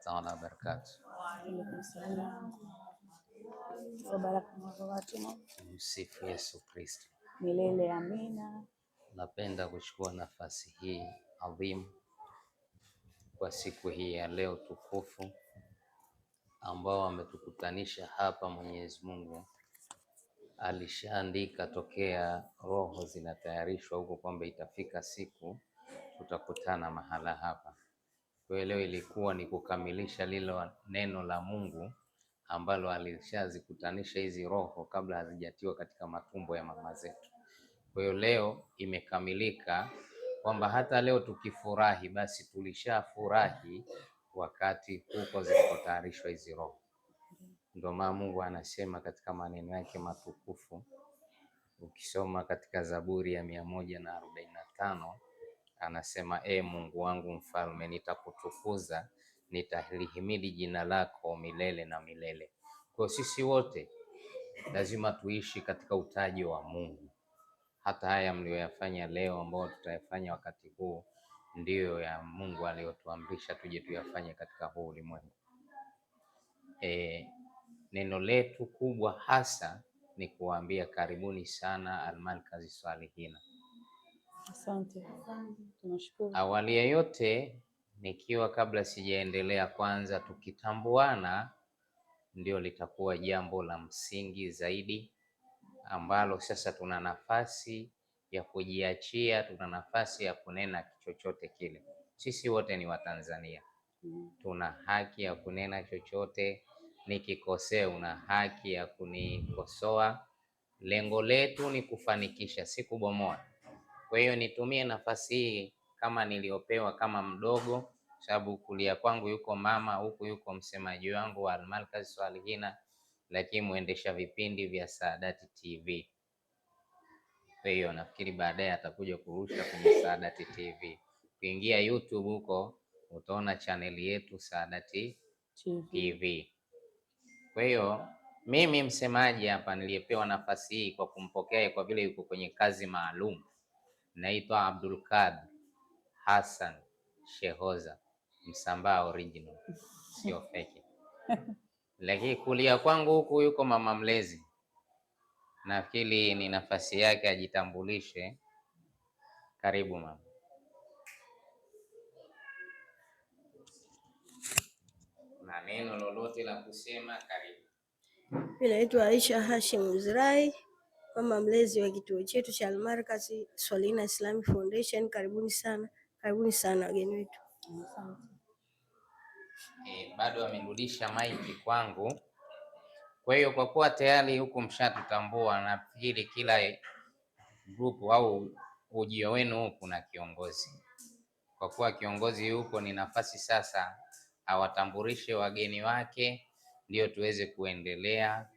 taala wabarakatuh. Tumsifu Yesu Kristo. Milele amina. Napenda kuchukua nafasi hii adhimu kwa siku hii ya leo tukufu ambao ametukutanisha hapa. Mwenyezi Mungu alishaandika tokea roho zinatayarishwa huko kwamba itafika siku tutakutana mahala hapa. Kwa hiyo leo ilikuwa ni kukamilisha lilo neno la Mungu ambalo alishazikutanisha hizi roho kabla hazijatiwa katika matumbo ya mama zetu. Kwa hiyo leo imekamilika kwamba hata leo tukifurahi, basi tulishafurahi wakati huko zilipotayarishwa hizi roho. Ndio maana Mungu anasema katika maneno yake matukufu, ukisoma katika Zaburi ya 145 anasema, E Mungu wangu mfalme, nitakutukuza, nitalihimidi jina lako milele na milele. Kwa sisi wote lazima tuishi katika utaji wa Mungu. Hata haya mliyoyafanya leo, ambao tutayafanya wakati huu, ndiyo ya Mungu aliyotuamrisha tuje tuyafanye katika huu ulimwengu. Neno letu kubwa hasa ni kuwaambia karibuni sana Almarkazi Swalihina. Asante, tunashukuru. Awali ya yote, nikiwa kabla sijaendelea, kwanza tukitambuana, ndio litakuwa jambo la msingi zaidi ambalo sasa tuna nafasi ya kujiachia, tuna nafasi ya kunena chochote kile. Sisi wote ni Watanzania, tuna haki ya kunena chochote. Nikikosea una haki ya kunikosoa. Lengo letu ni kufanikisha, si kubomoa. Kwa hiyo nitumie nafasi hii kama niliyopewa kama mdogo, sababu kulia kwangu yuko mama, huku yuko msemaji wangu wa Almarkaz Swalihina, lakini mwendesha vipindi vya Saadati TV. Kwa hiyo nafikiri baadaye atakuja kurusha kwenye Saadati TV. Ukiingia YouTube huko utaona chaneli yetu Saadati TV. Kwa hiyo mimi msemaji hapa niliyepewa nafasi hii kwa kumpokea kwa vile yuko kwenye kazi maalum, naitwa Abdul Kadir Hassan Shehoza, Msambaa original, sio fake. Lakini kulia kwangu huku yuko mama mlezi, nafikiri ni nafasi yake ajitambulishe. Karibu mama. Na neno lolote la kusema, karibu. Mimi naitwa Aisha Hashim Mzirai, mama mlezi wa kituo chetu cha Almarkaz Swalihina Islamic Foundation. Karibuni sana, karibuni sana wageni wetu. Bado amerudisha maiki kwangu. Kwa hiyo kwa kuwa tayari huku mshatutambua, nafikiri kila grupu au ujio wenu huku na kiongozi. Kwa kuwa kiongozi yuko, ni nafasi sasa awatambulishe wageni wake, ndio tuweze kuendelea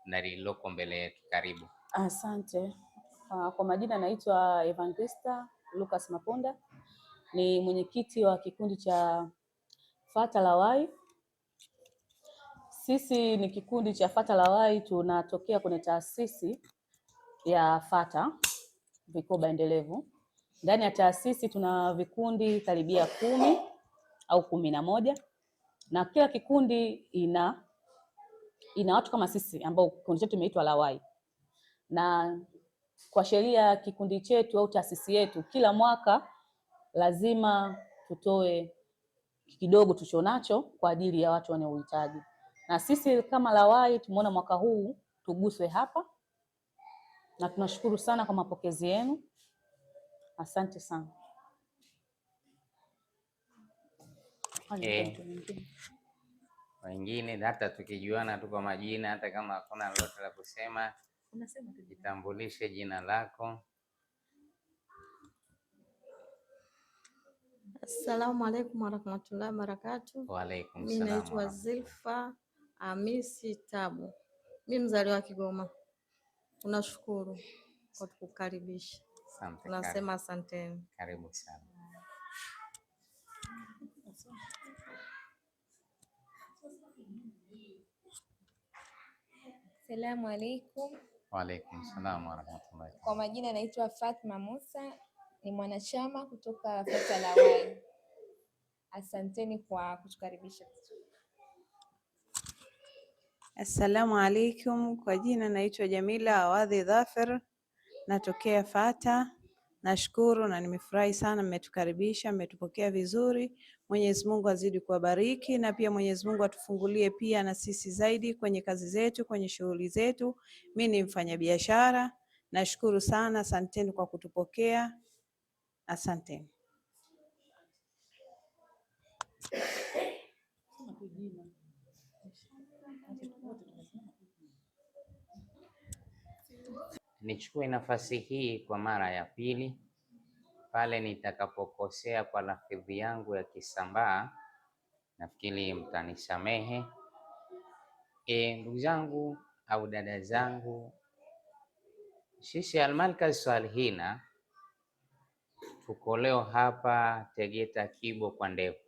na lililoko mbele yetu. Karibu. Asante. Kwa majina naitwa Evangelista Lucas Maponda, ni mwenyekiti wa kikundi cha Fata Lawai. Sisi ni kikundi cha Fata Lawai, tunatokea kwenye taasisi ya Fata Vikoba Endelevu. Ndani ya taasisi tuna vikundi karibia 10 au 11, na kila kikundi ina watu kama sisi ambao kikundi chetu imeitwa Lawai. Na kwa sheria kikundi chetu au taasisi yetu kila mwaka lazima tutoe kidogo tulichonacho kwa ajili ya watu wenye uhitaji. Na sisi kama Lawai tumeona mwaka huu tuguswe hapa, na tunashukuru sana kwa mapokezi yenu. Asante sana. Wengine hata tukijuana tu kwa majina, hata kama hakuna lolote la kusema, jitambulishe jina lako. Assalamu alaikum warahmatullahi wabarakatuh. Wa alaikum Mimi salam. naitwa Zilfa Hamisi Tabu, mimi mzaliwa wa Kigoma. Tunashukuru kwa kukukaribisha. Asante. Tunasema asanteni. Karibu sana. Assalamu alaikum. Wa alaikum salam warahmatullahi. Kwa majina naitwa Fatma Musa, ni mwanachama kutoka Fata Lawai. Asanteni kwa kutukaribisha vizuri. Assalamu alaikum. Kwa jina naitwa Jamila Awadhi Dhafir, natokea Fata. Nashukuru na nimefurahi sana, mmetukaribisha, mmetupokea vizuri. Mwenyezi Mungu azidi kuwabariki na pia Mwenyezi Mungu atufungulie pia na sisi zaidi kwenye kazi zetu, kwenye shughuli zetu. Mi ni mfanyabiashara. Nashukuru sana, asanteni kwa kutupokea, asanteni. Nichukue nafasi hii kwa mara ya pili, pale nitakapokosea kwa lafudhi yangu ya Kisambaa, nafikiri mtanisamehe. Ndugu zangu au dada zangu, sisi Almarkaz Swalihina tuko leo hapa Tegeta Kibo kwa ndevu,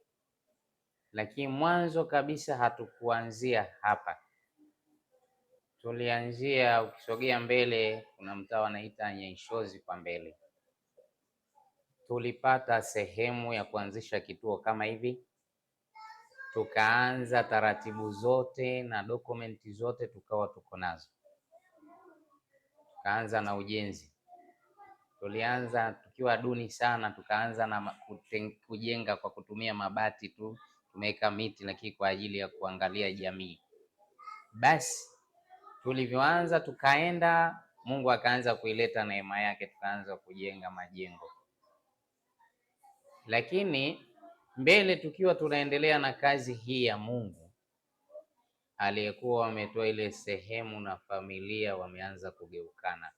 lakini mwanzo kabisa hatukuanzia hapa. Tulianzia, ukisogea mbele kuna mtaa wanaita Nyaishozi kwa mbele, tulipata sehemu ya kuanzisha kituo kama hivi, tukaanza taratibu zote na dokumenti zote tukawa tuko nazo, tukaanza na ujenzi. Tulianza tukiwa duni sana, tukaanza na kujenga kwa kutumia mabati tu, tumeweka miti, lakini kwa ajili ya kuangalia jamii. Basi tulivyoanza tukaenda, Mungu akaanza kuileta neema yake, tukaanza kujenga majengo. Lakini mbele tukiwa tunaendelea na kazi hii ya Mungu, aliyekuwa wametoa ile sehemu na familia wameanza kugeukana.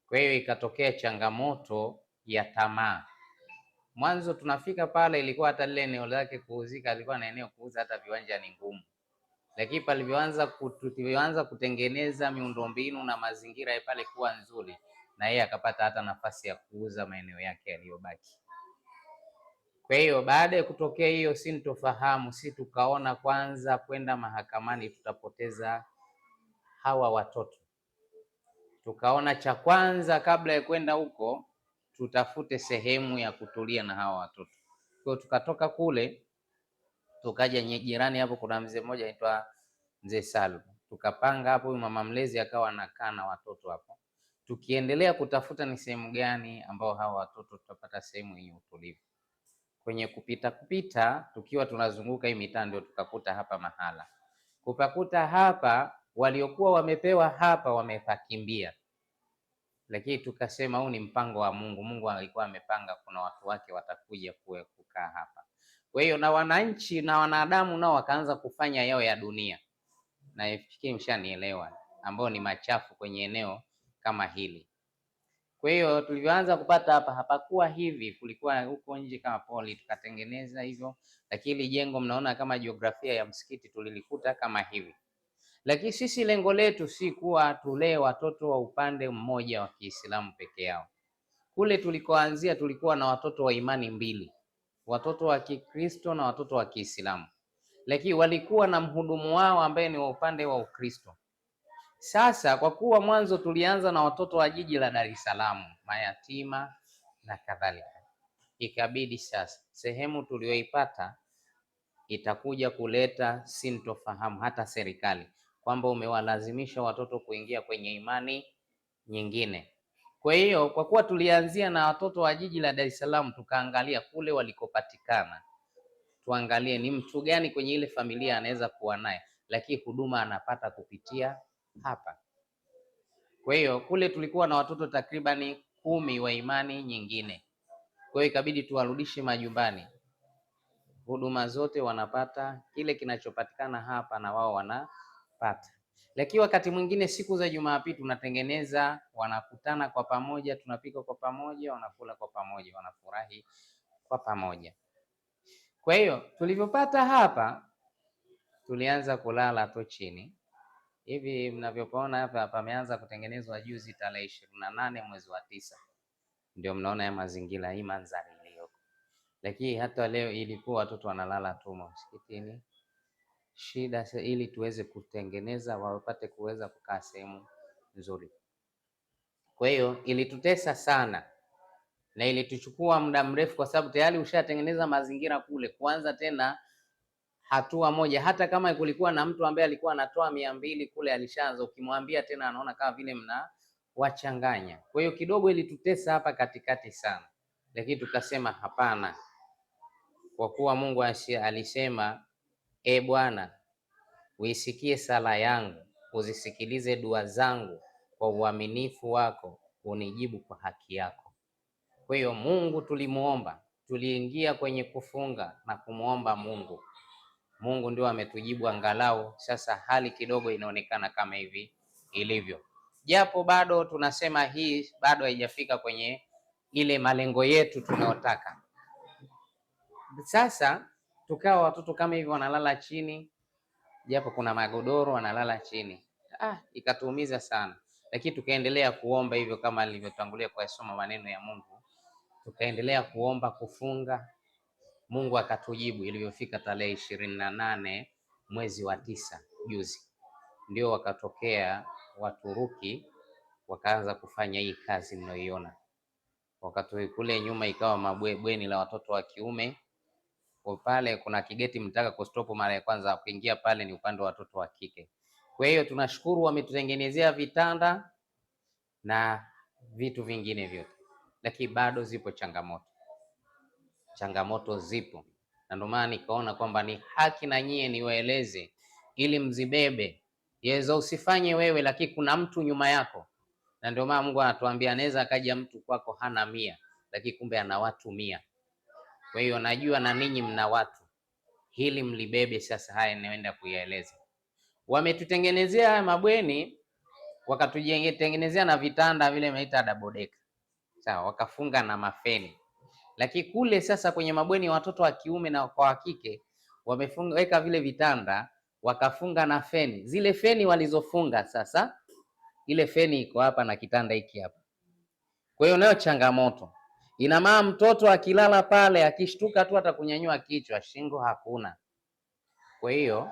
Kwa hiyo ikatokea changamoto ya tamaa. Mwanzo tunafika pale, ilikuwa hata lile eneo lake kuuzika, alikuwa na eneo kuuza hata viwanja ni ngumu, lakini palivyoanza kutengeneza miundombinu na mazingira ya pale kuwa nzuri, na yeye akapata hata nafasi ya kuuza maeneo yake yaliyobaki. Kwa hiyo baada ya kutokea hiyo sintofahamu, si tukaona kwanza kwenda mahakamani tutapoteza hawa watoto. Tukaona cha kwanza kabla ya kwenda huko tutafute sehemu ya kutulia na hawa watoto. Kwa hiyo tukatoka kule tukaja jirani hapo, kuna mzee mmoja anaitwa Mzee Salu, tukapanga hapo, huyu mama mlezi akawa anakaa na watoto hapo, tukiendelea kutafuta ni sehemu gani ambao hawa watoto tutapata sehemu yenye utulivu. Kwenye kupita kupita, tukiwa tunazunguka hii mitaa, ndio tukakuta hapa mahala kupakuta hapa, waliokuwa wamepewa hapa wamepakimbia, lakini tukasema huu ni mpango wa Mungu. Mungu alikuwa amepanga kuna watu wake watakuja kukaa hapa. Kwa hiyo na wananchi na wanadamu nao wakaanza kufanya yao ya dunia, na ifikiri mshanielewa, ambao ni machafu kwenye eneo kama hili. Kwa hiyo tulivyoanza kupata hapa, hapakuwa hivi, kulikuwa huko nje kama poli, tukatengeneza hivyo, lakini jengo mnaona kama jiografia ya msikiti tulilikuta kama hivi. Lakini sisi lengo letu si kuwa tulee watoto wa upande mmoja wa Kiislamu peke yao. Kule tulikoanzia tulikuwa na watoto wa imani mbili, watoto wa Kikristo na watoto wa Kiislamu, lakini walikuwa na mhudumu wao ambaye ni wa upande wa Ukristo. Sasa kwa kuwa mwanzo tulianza na watoto wa jiji la Dar es Salaam, mayatima na kadhalika, ikabidi sasa sehemu tuliyoipata itakuja kuleta sintofahamu hata serikali kwamba umewalazimisha watoto kuingia kwenye imani nyingine. Kwa hiyo kwa kuwa tulianzia na watoto wa jiji la Dar es Salaam, tukaangalia kule walikopatikana, tuangalie ni mtu gani kwenye ile familia anaweza kuwa naye, lakini huduma anapata kupitia hapa. Kwa hiyo kule tulikuwa na watoto takribani 10 wa imani nyingine, kwa hiyo ikabidi tuwarudishe majumbani. Huduma zote wanapata kile kinachopatikana hapa na wao wanapata. Lakini wakati mwingine siku za Jumapili tunatengeneza, wanakutana kwa pamoja, tunapika kwa pamoja, wanakula kwa pamoja, wanafurahi kwa pamoja. Kwa hiyo tulivyopata hapa, tulianza kulala tu chini. Hivi mnavyopaona hapa pameanza kutengenezwa juzi tarehe 28 mwezi wa 9. Ndio mnaona ya mazingira hii mandhari iliyoko. Lakini hata leo ilikuwa watoto wanalala tu msikitini. Shida ili tuweze kutengeneza wapate kuweza kukaa sehemu nzuri. Kwa hiyo ilitutesa sana na ilituchukua muda mrefu, kwa sababu tayari ushatengeneza mazingira kule, kuanza tena Hatua moja, hata kama kulikuwa na mtu ambaye alikuwa anatoa 200 kule alishaanza, ukimwambia tena anaona kama vile mna wachanganya. Kwa hiyo kidogo ilitutesa hapa katikati sana, lakini tukasema hapana, kwa kuwa Mungu alisema, e Bwana, uisikie sala yangu, uzisikilize dua zangu, kwa uaminifu wako unijibu kwa haki yako. Kwa hiyo Mungu tulimuomba, tuliingia kwenye kufunga na kumuomba Mungu. Mungu ndio ametujibu, angalau sasa hali kidogo inaonekana kama hivi ilivyo, japo bado tunasema hii bado haijafika kwenye ile malengo yetu tunayotaka. Sasa tukawa watoto kama hivi wanalala chini, japo kuna magodoro wanalala chini. Ikatuumiza sana, lakini tukaendelea kuomba hivyo kama nilivyotangulia kuyasoma maneno ya Mungu, tukaendelea kuomba, kufunga. Mungu akatujibu ilivyofika tarehe 28 mwezi wa 9 juzi, ndio wakatokea Waturuki wakaanza kufanya hii kazi mnayoiona. Wakati kule nyuma ikawa mabweni la watoto wa kiume, kwa pale kuna kigeti mtaka kustopu mara ya kwanza kuingia pale ni upande wa watoto wa kike. Kwa hiyo tunashukuru wametutengenezea vitanda na vitu vingine vyote, lakini bado zipo changamoto. Changamoto zipo, na ndio maana nikaona kwamba ni haki na nyie niwaeleze ili mzibebe. Yaweza usifanye wewe, lakini kuna mtu nyuma yako, na ndio maana Mungu anatuambia anaweza akaja mtu kwako hana 100, lakini kumbe ana watu 100. Kwa hiyo najua na ninyi mna watu, hili mlibebe sasa. Haya ninaenda kuyaeleza. Wametutengenezea haya mabweni, wakatutengenezea na vitanda vile mnaita double decker, sawa, wakafunga na mafeni. Lakini kule sasa kwenye mabweni watoto wa kiume na kwa wa kike wamefunga weka vile vitanda wakafunga na feni. Zile feni walizofunga sasa, ile feni iko hapa na kitanda hiki hapa. Kwa hiyo nayo changamoto. Ina maana mtoto akilala pale akishtuka tu atakunyanyua kichwa, shingo hakuna. Kwa hiyo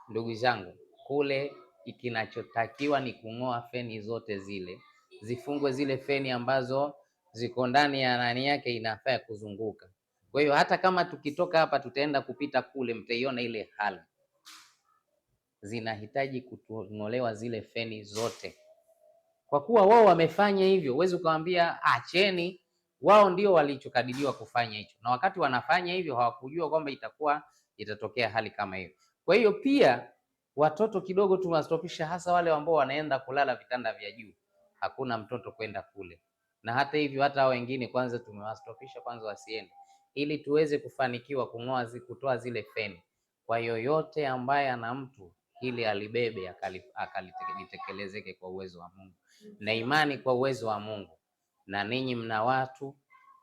ndugu zangu, kule kinachotakiwa ni kung'oa feni zote zile, zifungwe zile feni ambazo ziko ndani ya nani yake, inafaa kuzunguka. Kwa hiyo hata kama tukitoka hapa tutaenda kupita kule, mtaiona ile hali. Zinahitaji kung'olewa zile feni zote. Kwa kuwa wao wamefanya hivyo, huwezi ukawaambia acheni. Wao ndio walichokadiriwa kufanya hicho, na wakati wanafanya hivyo hawakujua kwamba itakuwa itatokea hali kama hiyo. Kwa hiyo pia watoto kidogo tunastopisha, hasa wale ambao wanaenda kulala vitanda vya juu. Hakuna mtoto kwenda kule, na hata hivyo hata wengine kwanza tumewastopisha kwanza wasiende, ili tuweze kufanikiwa kung'oa kutoa zile feni. Kwa yoyote ambaye ana mtu ili alibebe akalitekelezeke kwa uwezo wa Mungu na imani kwa uwezo wa Mungu. Na ninyi mna watu,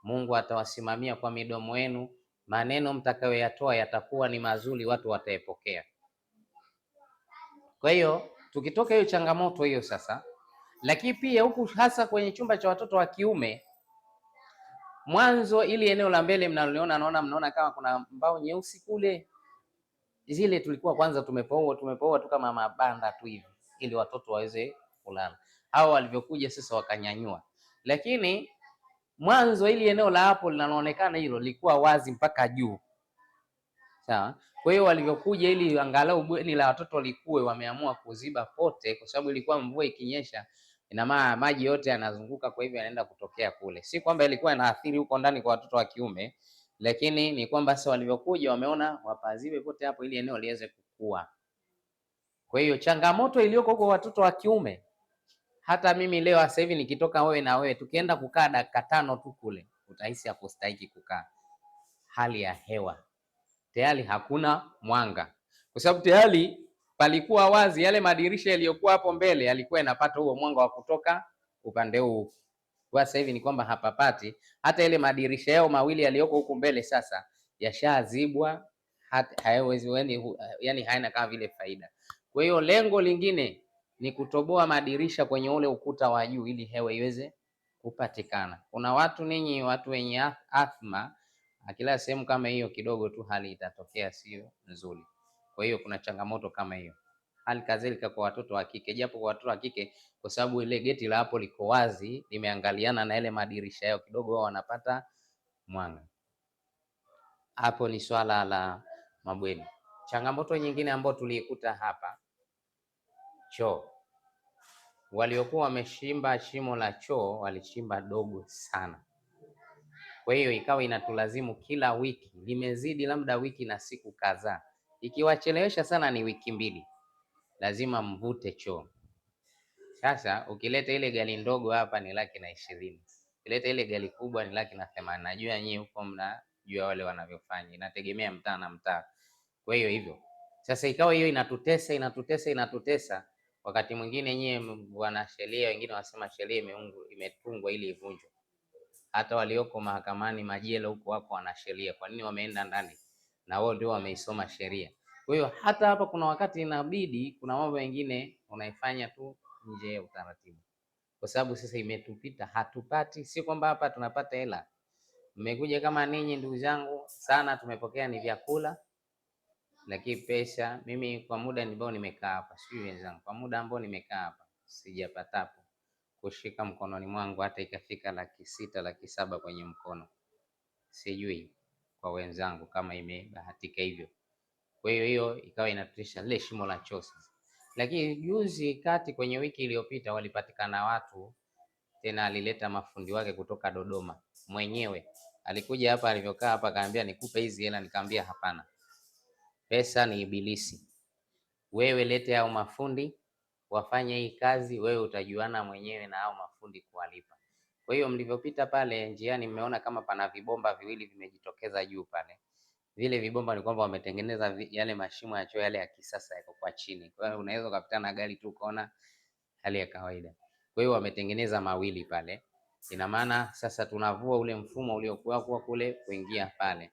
Mungu atawasimamia kwa midomo yenu, maneno mtakayoyatoa yatakuwa ni mazuri, watu wataepokea. Kwa hiyo tukitoka hiyo changamoto hiyo sasa, lakini pia huku hasa kwenye chumba cha watoto wa kiume, mwanzo ili eneo la mbele mnaliona, naona mnaona kama kuna mbao nyeusi kule, zile tulikuwa kwanza tumepoua tu kama mabanda tu hivi ili watoto waweze kulala. Hao walivyokuja sasa wakanyanyua, lakini mwanzo ili eneo la hapo linaloonekana hilo lilikuwa wazi mpaka juu, sawa. Kwa hiyo walivyokuja ili angalau bweni la watoto likue, wameamua kuziba pote, kwa sababu ilikuwa mvua ikinyesha, ina maana maji yote yanazunguka, kwa hivyo yanaenda kutokea kule. Si kwamba ilikuwa inaathiri huko ndani kwa watoto wa kiume, lakini ni kwamba sasa walivyokuja wameona wapazibe pote hapo ili eneo liweze kukua. Kwa hiyo changamoto iliyoko huko watoto wa kiume, hata mimi leo sasa hivi nikitoka wewe na wewe tukienda kukaa dakika 5 tu kule, utahisi hakustahiki kukaa. Hali ya hewa tayari hakuna mwanga, kwa sababu tayari palikuwa wazi, yale madirisha yaliyokuwa hapo mbele yalikuwa yanapata huo mwanga wa kutoka upande huu. Kwa sasa hivi ni kwamba hapapati hata ile madirisha yao mawili yaliyoko huku mbele sasa yashazibwa, hayawezi, yani haina kama vile faida. Kwa hiyo lengo lingine ni kutoboa madirisha kwenye ule ukuta wa juu ili hewa iweze kupatikana. Kuna watu ninyi watu wenye athma, akila sehemu kama hiyo kidogo tu hali itatokea sio nzuri. Kwa hiyo kuna changamoto kama hiyo. Hali kadhalika kwa watoto wa kike, japo kwa watoto wa kike kwa sababu ile geti la hapo liko wazi limeangaliana na ile madirisha yao, kidogo wao wanapata mwanga. Hapo ni swala la mabweni. Changamoto nyingine ambayo tuliikuta hapa, choo. Waliokuwa wameshimba shimo la choo walichimba dogo sana, kwa hiyo ikawa inatulazimu kila wiki, limezidi labda wiki na siku kadhaa, ikiwachelewesha sana ni wiki mbili, lazima mvute choo. Sasa ukileta ile gari ndogo hapa ni 120,000, ukileta ile gari kubwa ni 180,000. Najua nyinyi huko mnajua wale wanavyofanya, inategemea mtaa na mtaa. Kwa hiyo hivyo sasa ikawa hiyo inatutesa inatutesa inatutesa. Wakati mwingine nyie wanasheria wengine wasema sheria imetungwa ili ivunjwe. Hata walioko mahakamani majela huko wako wanasheria, kwa nini wameenda ndani? Na wao ndio wameisoma sheria. Kwa hiyo hata hapa kuna wakati inabidi kuna mambo mengine unaifanya tu nje ya utaratibu, kwa sababu sasa imetupita, hatupati. Si kwamba hapa tunapata hela. Mmekuja kama ninyi ndugu zangu sana, tumepokea ni vyakula, lakini pesa, mimi kwa muda ambao nimekaa hapa, sijui wenzangu, kwa muda ambao nimekaa hapa sijapatapo kushika mkononi mwangu hata ikafika 600,000 700,000 kwenye mkono, sijui kwa wenzangu kama imebahatika hivyo. Kwa hiyo hiyo ikawa inatutisha lile shimo la choo sasa. Lakini juzi kati kwenye wiki iliyopita walipatikana watu tena, alileta mafundi wake kutoka Dodoma mwenyewe, alikuja hapa, alivyokaa hapa akaambia nikupe hizi hela, nikamwambia hapana, pesa ni ibilisi, wewe lete hao mafundi wafanye hii kazi, wewe utajuana mwenyewe na hao mafundi kuwalipa. Kwa hiyo mlivyopita pale njiani mmeona kama pana vibomba viwili vimejitokeza juu pale. Vile vibomba ni kwamba wametengeneza yale mashimo ya choo yale ya kisasa yako kwa chini. Kwa hiyo unaweza ukapita na gari tu ukaona hali ya kawaida. Kwa hiyo wametengeneza mawili pale. Ina maana sasa tunavua ule mfumo uliokuwa kwa kule kuingia pale.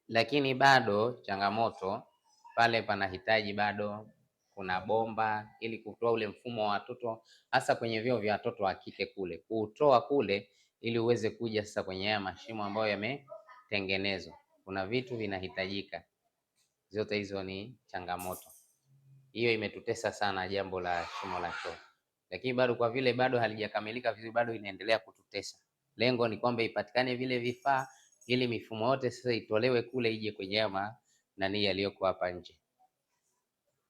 Lakini bado changamoto pale panahitaji bado kuna bomba ili kutoa ule mfumo wa watoto hasa kwenye vyoo vya watoto wa kike kule, kuutoa kule ili uweze kuja sasa kwenye haya mashimo ambayo yametengenezwa. Kuna vitu vinahitajika, zote hizo ni changamoto. Hiyo imetutesa sana, jambo la shimo la choo, lakini bado kwa vile bado halijakamilika vizuri, bado inaendelea kututesa. Lengo ni kwamba ipatikane vile vifaa ili mifumo yote sasa itolewe kule ije kwenye haya nani yaliyoko hapa nje.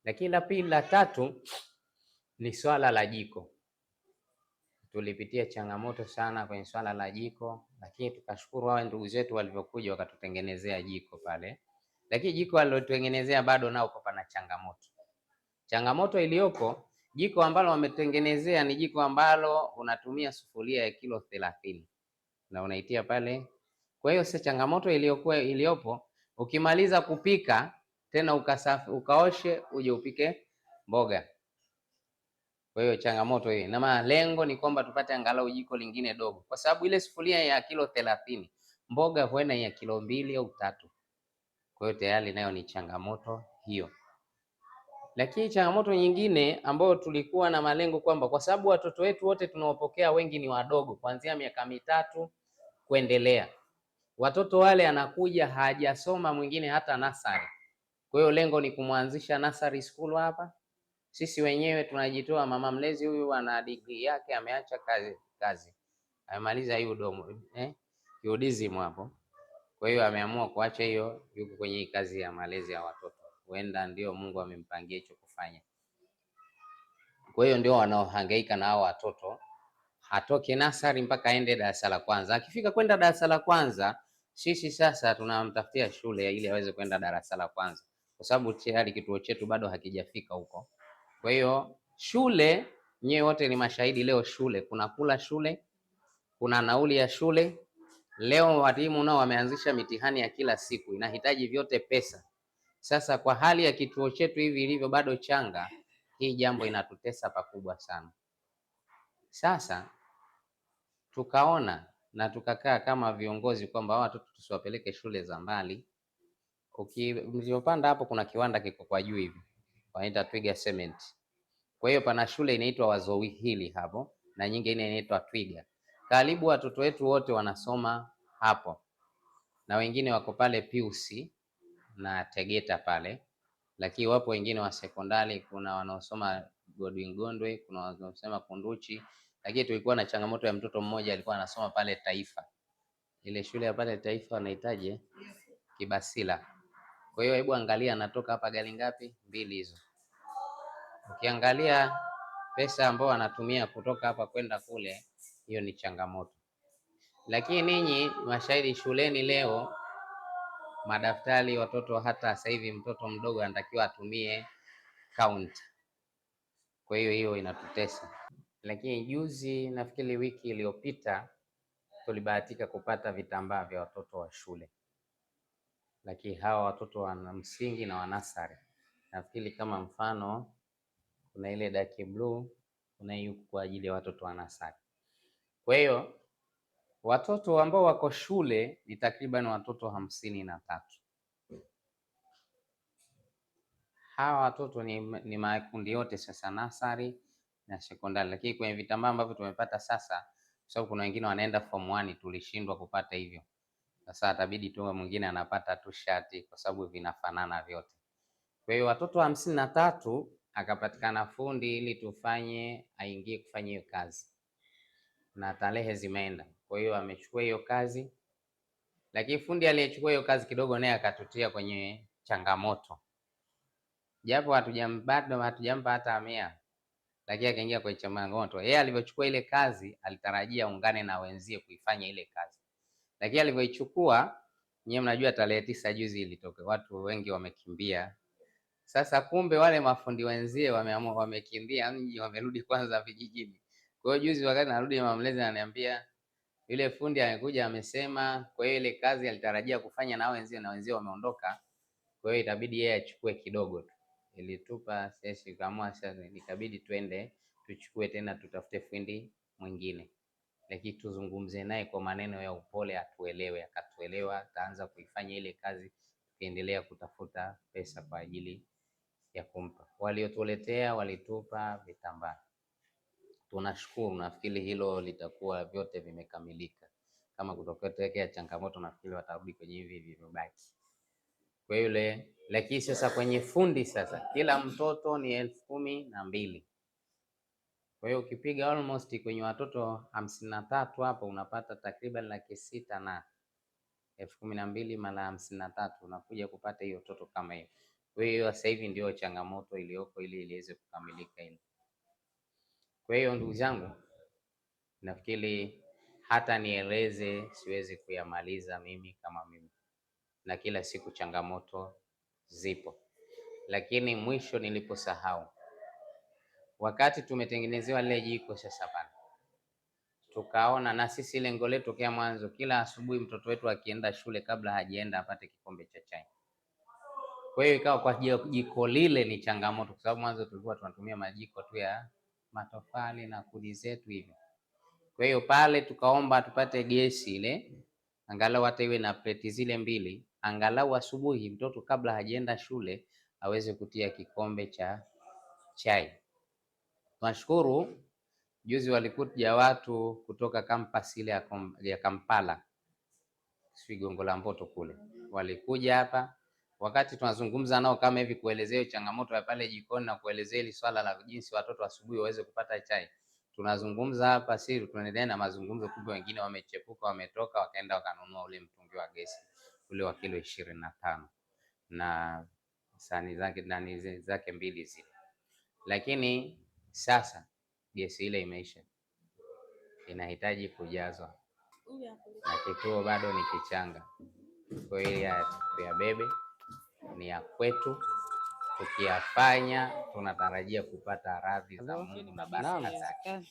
Lakini la pili, la tatu ni swala la jiko. Tulipitia changamoto sana kwenye swala la jiko, lakini tukashukuru hawa ndugu zetu walivyokuja wakatutengenezea jiko pale. Lakini jiko walilotengenezea bado nao pana changamoto. Changamoto iliyopo, jiko ambalo wametengenezea ni jiko ambalo unatumia sufuria ya kilo 30 na unaitia pale. Kwa hiyo sasa changamoto iliyokuwa iliyopo, ukimaliza kupika tena ukasafi, ukaoshe uje upike mboga. Kwa hiyo changamoto hii, na maana lengo ni kwamba tupate angalau jiko lingine dogo, kwa sababu ile sufuria ya kilo 30 mboga huenda ya kilo 2 au 3. Kwa hiyo tayari nayo ni changamoto hiyo. Lakini changamoto nyingine ambayo tulikuwa na malengo kwamba kwa sababu watoto wetu wote tunaopokea wengi ni wadogo kuanzia miaka 3 kuendelea. Watoto wale anakuja hajasoma mwingine hata nasari. Kwa hiyo lengo ni kumwanzisha nursery school hapa. Sisi wenyewe tunajitoa, mama mlezi huyu ana degree yake, ameacha kazi. Amemaliza hiyo domo, UDSM hapo. Kwa hiyo ameamua kuacha hiyo, yuko kwenye kazi ya malezi ya watoto. Huenda ndio Mungu amempangia hicho kufanya. Kwa hiyo ndio wanaohangaika na hao watoto. Hatoke nasari mpaka aende darasa la kwanza. Akifika kwenda darasa la kwanza, sisi sasa tunamtafutia shule ili aweze kwenda darasa la kwanza, kwa sababu tayari kituo chetu bado hakijafika huko. Kwa hiyo shule, nyewe wote ni mashahidi leo, shule kuna kula shule, kuna nauli ya shule. Leo walimu nao wameanzisha mitihani ya kila siku, inahitaji vyote pesa. Sasa kwa hali ya kituo chetu hivi ilivyo bado changa, hii jambo inatutesa pakubwa sana. Sasa tukaona na tukakaa kama viongozi kwamba watoto tusiwapeleke shule za mbali. Mliopanda hapo kuna kiwanda kiko kwa juu hivi, wanaita Twiga Cement. Kwa hiyo pana shule inaitwa Wazohili hapo na nyingine inaitwa Twiga. Karibu watoto wetu wote wanasoma hapo, na wengine wako pale Piusi na Tegeta pale, lakini wapo wengine wa sekondari, kuna wanaosoma Godwin Gondwe, kuna wanaosoma Kunduchi. Lakini tulikuwa na changamoto ya mtoto mmoja alikuwa anasoma pale Taifa, ile shule ya pale Taifa wanahitaji Kibasila. Kwa hiyo hebu angalia, anatoka hapa gari ngapi? Mbili hizo. Ukiangalia pesa ambayo anatumia kutoka hapa kwenda kule, hiyo ni changamoto. Lakini ninyi mashahidi, shuleni leo madaftari watoto, hata sasa hivi mtoto mdogo anatakiwa atumie counter. Kwa hiyo hiyo inatutesa. Lakini juzi, nafikiri wiki iliyopita, tulibahatika kupata vitambaa vya watoto wa shule, lakini hawa watoto wa msingi na wa nasari, nafikiri kama mfano kuna ile dark blue, kuna hii huku kwa ajili ya watoto wa nasari. Kwa hiyo watoto ambao wako shule ni takriban watoto 53. Hawa watoto ni makundi yote sasa, nasari na sekondari, lakini kwenye vitambaa ambavyo tumepata sasa, kwa sababu kuna wengine wanaenda form 1 tulishindwa kupata hivyo. Sasa atabidi tu mwingine anapata tu shati kwa sababu vinafanana vyote. Kwa hiyo watoto 53 akapatikana fundi ili tufanye aingie kufanya hiyo kazi, na tarehe zimeenda. Kwa hiyo amechukua hiyo kazi, lakini fundi aliyechukua hiyo kazi kidogo naye akatutia kwenye changamoto, japo bado hatujampa hata 100, lakini akaingia kwenye changamoto. Yeye alivyochukua ile kazi alitarajia ungane na wenzie kuifanya ile kazi, lakini alivyoichukua, nyewe mnajua tarehe 9 juzi ilitoka, watu wengi wamekimbia. Sasa kumbe wale mafundi wenzie wameamua, wamekimbia mji, wamerudi kwanza vijijini. Kwa hiyo juzi wakati narudi, mama mlezi ananiambia yule fundi amekuja amesema, kwa hiyo ile kazi alitarajia kufanya na wenzie na wenzie wameondoka, kwa hiyo itabidi yeye achukue kidogo tu. Ilitupa sisi tukaamua sasa, ikabidi twende tuchukue tena, tutafute fundi mwingine, lakini tuzungumze naye kwa maneno ya upole atuelewe. Akatuelewa, ataanza kuifanya ile kazi, tukiendelea kutafuta pesa kwa ajili ya kumpa. Waliotuletea walitupa vitambaa, tunashukuru. Nafikiri hilo litakuwa vyote vimekamilika. Kama kutokea changamoto, nafikiri watarudi kwenye hivi vilivyobaki. Kwa yule, lakini sasa kwenye fundi sasa, kila mtoto ni 12,000. Kwa hiyo ukipiga almost kwenye watoto 53 hapo unapata takriban 600,000 na 12,000 mara 53 unakuja kupata hiyo toto kama hiyo. Kwa hiyo sasa hivi ndio changamoto iliyoko ili iliweze kukamilika ile. Kwa hiyo ndugu zangu, nafikiri hata nieleze siwezi kuyamaliza mimi kama mimi, na kila siku changamoto zipo, lakini mwisho niliposahau, wakati tumetengenezewa lile jiko sasa pale, tukaona na sisi lengo letu tokea mwanzo, kila asubuhi mtoto wetu akienda shule, kabla hajaenda apate kikombe cha chai. Kwa hiyo ikawa kwa jiko lile ni changamoto, kwa sababu mwanzo tulikuwa tunatumia majiko tu ya matofali na kuni zetu hivyo. Kwa hiyo pale tukaomba tupate gesi ile, angalau hata iwe na pleti zile mbili, angalau asubuhi mtoto kabla hajaenda shule aweze kutia kikombe cha chai. Tunashukuru juzi walikuja watu kutoka kampasi ile ya Kampala, sijui Gongo la Mboto kule, walikuja hapa wakati tunazungumza nao kama hivi, kuelezea changamoto ya pale jikoni na kuelezea hili swala la jinsi watoto asubuhi waweze kupata chai. Tunazungumza hapa siri, tunaendelea na mazungumzo, kumbe wengine wamechepuka, wametoka wakaenda wakanunua ule mtungi wa gesi ule wa kilo 25 na sahani zake nani zake mbili zile. Lakini sasa gesi ile imeisha, inahitaji kujazwa na kituo bado ni kichanga. Kwa hiyo tuyabebe, ni ya kwetu. Tukiyafanya tunatarajia kupata radhi za Mungu na baraka zake.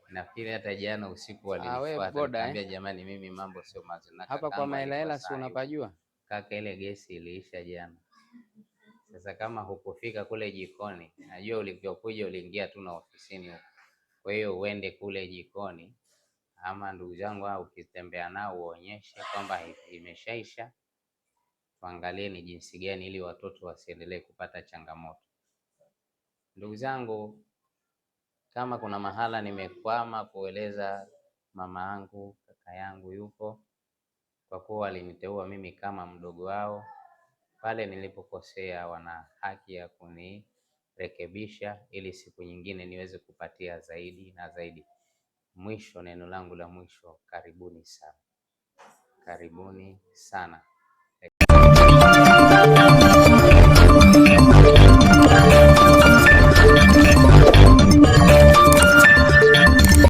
Nafikiri hata jana usiku walinifuata, nikamwambia jamani, mimi mambo sio mazuri. Hapa kwa mahela si unapajua kaka, ile gesi iliisha jana. Sasa kama hukufika kule jikoni, najua ulivyokuja uliingia tu na ofisini huko. Kwa hiyo uende kule jikoni, ama ndugu zangu au ukitembea nao uonyeshe kwamba imeshaisha, tuangalie ni jinsi gani ili watoto wasiendelee kupata changamoto. Ndugu zangu, kama kuna mahala nimekwama kueleza, mama yangu, kaka yangu yupo, kwa kuwa waliniteua mimi kama mdogo wao. Pale nilipokosea, wana haki ya kunirekebisha ili siku nyingine niweze kupatia zaidi na zaidi. Mwisho, neno langu la mwisho, karibuni sana, karibuni sana.